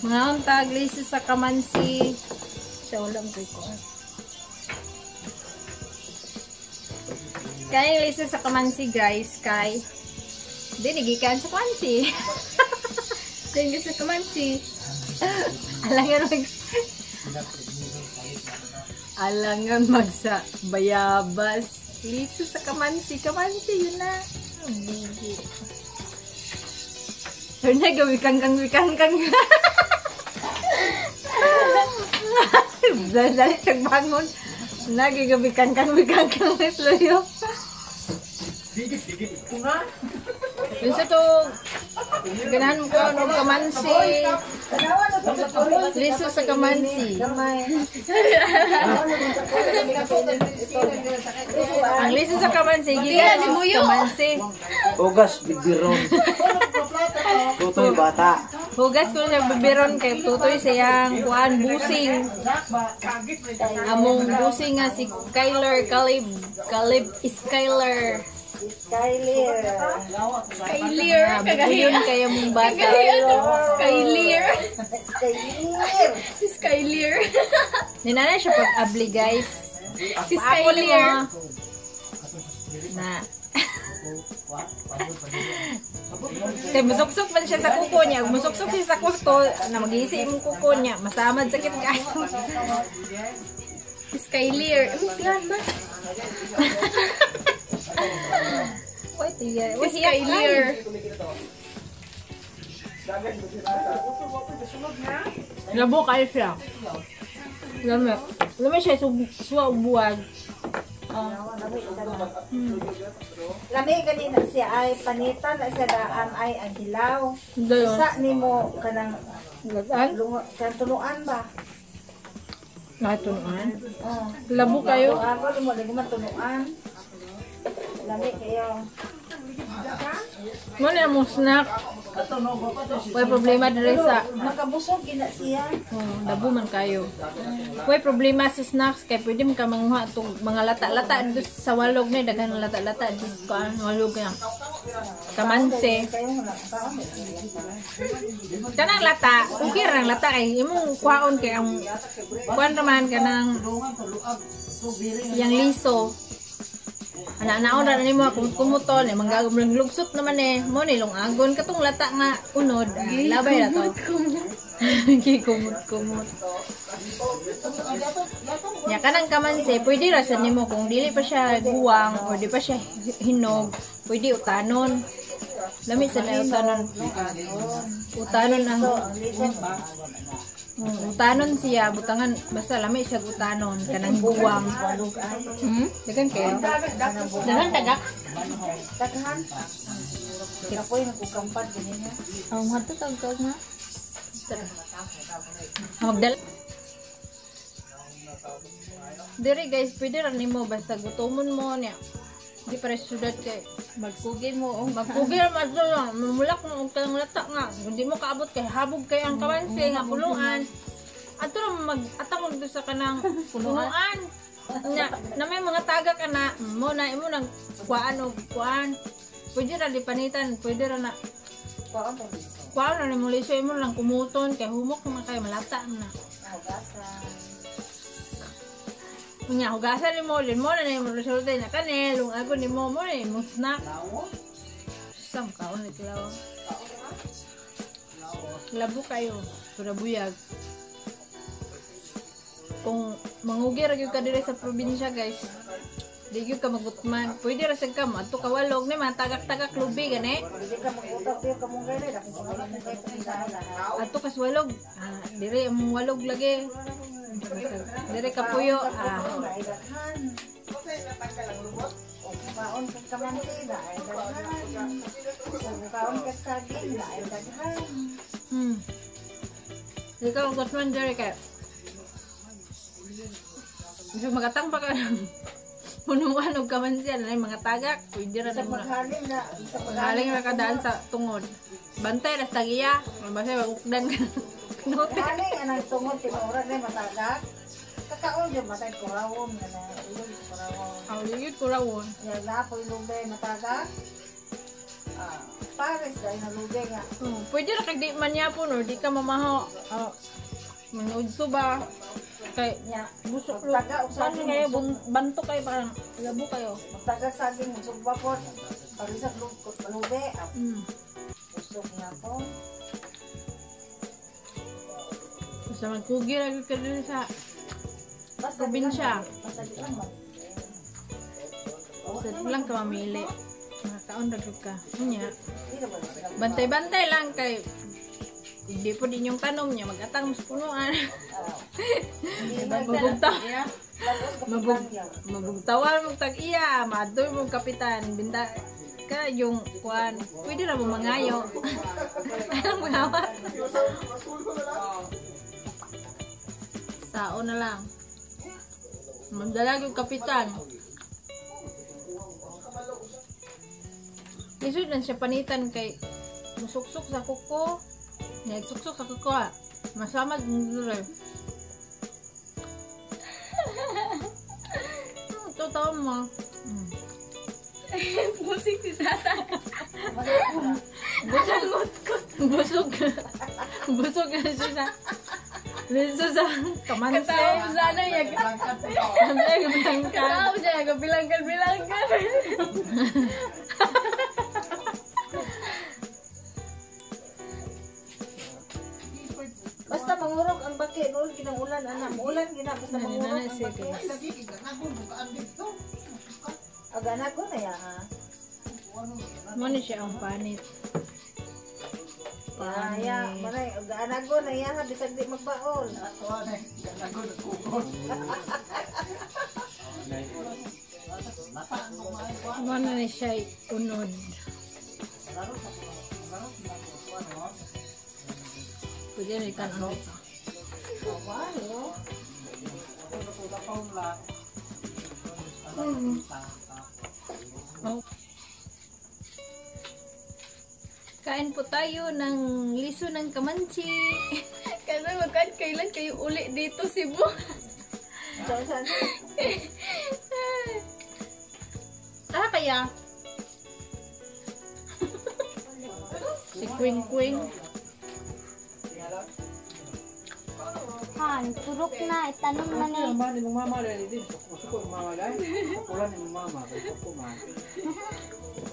Mga untag, liso sa kamansi. Siya ulam ko ko. Kaya liso sa kamansi, guys, kay dinigikan sa kamansi. Thank you sa kamansi. Alangan mag Alangan magsa bayabas. Liso sa kamansi. Kamansi, yun na. Bugi. Pero na, gawikang kang wikang kang. Dali siyang bangon. Nagigabikang kang wikang kang isloyo. Bisa to, ganahan mo ko og kamansi. Liso sa kamansi. Ang liso sa kamansi, gikan sa kamansi. Hugas, bibiron. Tutoy bata. Hugas ko siya bibiron kay tutoy siyang kuan busing. Among busing nga si Kyler Caleb, Caleb Skyler. Skyler. Skyler. Kagahiyon kayo mong bata. Skyler. Skyler. Si Skyler. Ninanay siya pag-abli, guys. Si Paako ni mo. Skyler. Na. Kay musuksok man siya sa kuko niya. Musuksok siya sa kuko, na mag-iisi imong kuko niya. Masamad sakit kayo. Si Skyler. Ano plan ba? Wait, iya. Si Skyler. Labo kayo siya. Lami. Lami siya suwa ubuwag. Lami gani na siya ay panita na siya daan ay ang hilaw. Dayon. Sa nimo kanang Lagan? lungo kanang tunuan ba? Natunuan. Oh. Labo kayo. Ako mo lagi man tunuan. Lami kayo. Mo na mong snack. Way problema dire sa Makabusog gina siya. Oh, dabo man kayo. Way problema sa snacks kay pwede man ka manguha tong mga lata-lata dito sa walog ni daghan ng lata-lata dito kuan walog nga. Kamanse. Kayo na kaon. Kanang lata, okay ra ang lata kay imong kuhaon kay ang kuan raman kanang yang liso. Ana-anaon ra nimo kumot-kumuton eh manggagom lang lugsot naman eh. Mo ni lungagon katong lata nga unod. Ah, labay ra to. Gikumot-kumot. Nya kanang kamansi, pwede ra sa nimo kung dili pa siya guwang o di pa siya hinog, pwede utanon. Lami sa na utanon. Utanon ang utanon siya, butangan basta lami siya utanon kanang guwang. Dagan kayo. Dagan tagak. Daghan. Kapoy nagkukampat gani niya. Ang mga to tagtag na. Magdala. Dire guys, pwede ra nimo basta gutomon mo niya. Di pa syudad kay Magkugin mo. Oh. Magkugi ra man to lang, mamulak mo og kanang lata nga. Kung di mo kaabot kay habog kay ang kamansi nga puluan. Ato ra mag atang og sa kanang punuan. Na, na may mga tagak ana mo na imo nang kuan og kuan. Pwede ra lipanitan, pwede ra na Kuan pa liso. kuan ra nimo liso imo lang kumuton kay humok man kay malata na. Hugasan. Unya hugasan nimo, lin mo na nimo resulta na kanel, lungagon nimo mo na imong snack. Sam kaon ni kilaw. Labo kayo, pero buyag. Kung mangugi ra gyud ka diri sa probinsya, guys, di gyud ka magutman. Pwede ra sad ka moadto ka walog ni mga tagak-tagak lubi gani. Dili ka mag-utaw kayo kamunggay na kung mga kamunggay pa. Adto kas walog. Ah, diri among walog lagi. Diri ka puyo. Ah, Ay daghan. Kaon kag kamansi na ay daghan. Kaon kag saging na ay daghan. Di ka magutman diri kay Bisag magatang pa ka ng punuan og kamansian na mga tagak, pwede ra Sa na mo na. maghaling na, sa Haling ra kadaan sa tungod. Bantay ra sa tagiya, basta magukdan ka. Knote. Maghaling anang tungod tinuran na matagak. Kakaon jud matay kurawon na na ilog kurawon. Aw, ligid kurawon. Ya na po ilog matagak. Pares dahil nalubi nga. Oh, pwede ra kag di man yapon or di ka mamaho. Mangudto ba? Kay Nya, busok Magtaga og Paano saging, kayo banto kayo parang labo kayo. Magtagag saging, sugba po. Parisag lubi. Usok na po. Basta magkugi ra gyud ka diri sa Basta probinsya. Basta di lang Basta di lang ka mamili. Makakaon ra gyud ka. Unya. Di na ba sila? Bantay-bantay lang kay hindi po din yung tanom niya magatang mas punuan. Hindi na. Mabugtaw. Lagos kapitan niya. Mabugtawan mong tag-iya, maadoy mong kapitan, binta ka yung kuan. Pwede ra mo mangayo. Anong mangawat? Sao na lang. Magdalag yung kapitan. Lisod lang siya panitan kay musuksok sa kuko. Nagsuksok sa kuko ah. Masamad ng dure. Totoo mo. Pusik si tata. Busog. Busog. Busog na siya sa... Liso sa kamanse. Katawa mo sana niya. Ang bilangkan. Katawa mo siya. Bilangkan-bilangkan. Basta mangurok ang baki, noon ginang ulan ana, ulan gina basta mangurok Nanay ang siya, baki. guys. Aga na ko na ya ha. Mo ni siya ang panit. Ya, manay aga na ko na ya ha bisag di magbaol. Mo na ni siya unod. Pwede na ikan-on ito. Oh. Kain po tayo ng liso ng kamanchi. Kasi magkaan kailan kayo uli dito, Cebu. Saan saan? Ah, kaya? Si Queen Queen. Han, turok na, itanong na ni. Mama ni mong mama dahil din. Suko mama dahil. Wala ni mong mama. Suko man.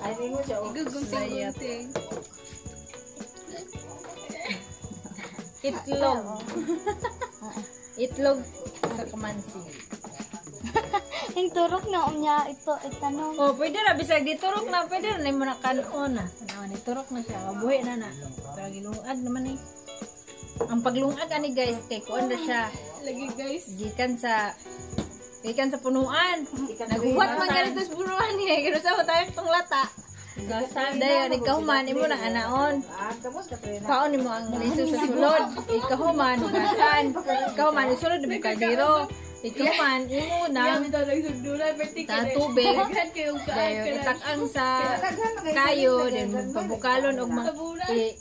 Ay ningo siya. Oh. Gugunting-gunting. Itlog. Itlog sa kamansi. Yung turok na unya ito itanong. Oh, pwede ra bisag diturok na, pwede ra nimo na kanon na. Tanawa ni turok na siya, mabuhi na na. Pero gilungag naman eh. Ang paglungag ani guys kay kuan ra siya. Lagi guys. Gikan sa punuan. Naguwat man ganito sa punuan eh. Pero sa tayo tong lata. Dayon ikahuman imo nang anaon. Ah, kamos ka to na. Kaon nimo ang liso sa sulod. Ikahuman hugasan. Ikahuman isulod mo kaldero. Ikahuman imo nang Yami daw nagsugduran. ta tubig. Daghan kayong kaan. Dayon itak-ang sa kayo then pabukalon og mga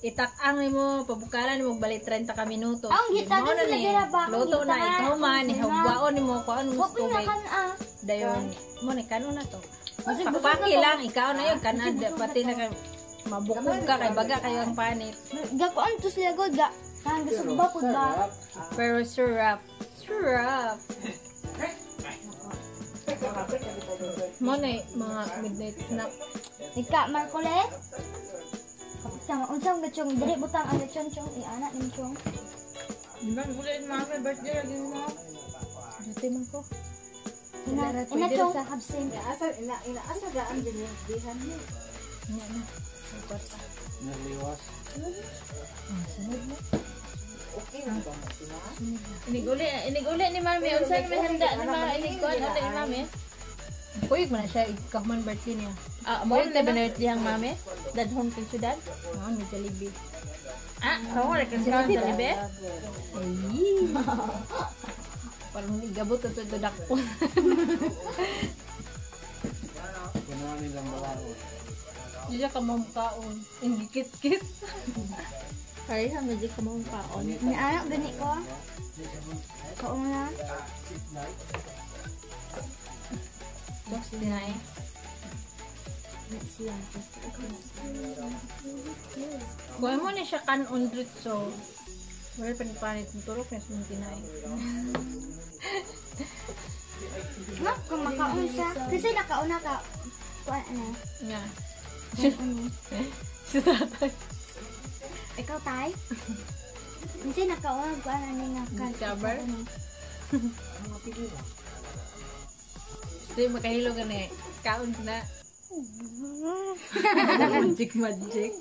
itak-ang nimo pabukalan nimo balik 30 ka minuto. Ang gita Mao na na sila ni. dira ba? Ang Luto na gita. ikahuman ihugwaon nimo kuan mo sa Wa ko na tubig. kan ah. Dayon mo ni kanon na to. Pakpaki lang ikaw na yun kanad pati na kay mabukog ka kay baga kayo ang panit. Gakuan to sila god ga. Kan gasugba pud ba? Pero syrup. Syrup. Mo na mga midnight snack. Ika Marcole. Tama unsa ang gachong diri butang ang gachong chong iana ning chong. Di ba? Bulit mami. Birthday lagi mo. Dati man ko. Ina ina chong habsin. Inaasa ina inaasa daan din yung dihan ni. Nya na. Sukot pa. Naliwas. Sunod na. Okay na ba mo sila? Inig-uli ni mami. Unsa ni may handa ni mami? Inig-kuan uli ni mami. Kuyog man na siya ikahuman birthday niya. Ah, mo na ba birthday ang mami? Dadhon kay syudad? Maon may Jollibee. Ah, kawo ra kang Jollibee? Ay. Parang igabot ito ito dakpo. Ganawa nilang balao. Di siya kamamkaon. Ingikit-kit. Ay, ha, medyo kamamkaon. Ni ana gani ko. Kaon na. Dos din na eh. Na siya. Kung mo ni siya kanon dritso, wala pa ni panit, turok na sa mong tinay. No, kung makaon siya. Kasi nakauna ka. Kuan ano? Nga. Ano? Si tatay. Ikaw tay? Kasi nakauna kuan ano nga ka. Discover? Ano? Hindi, makahilo ka na eh. Kaon na. Magic, magic.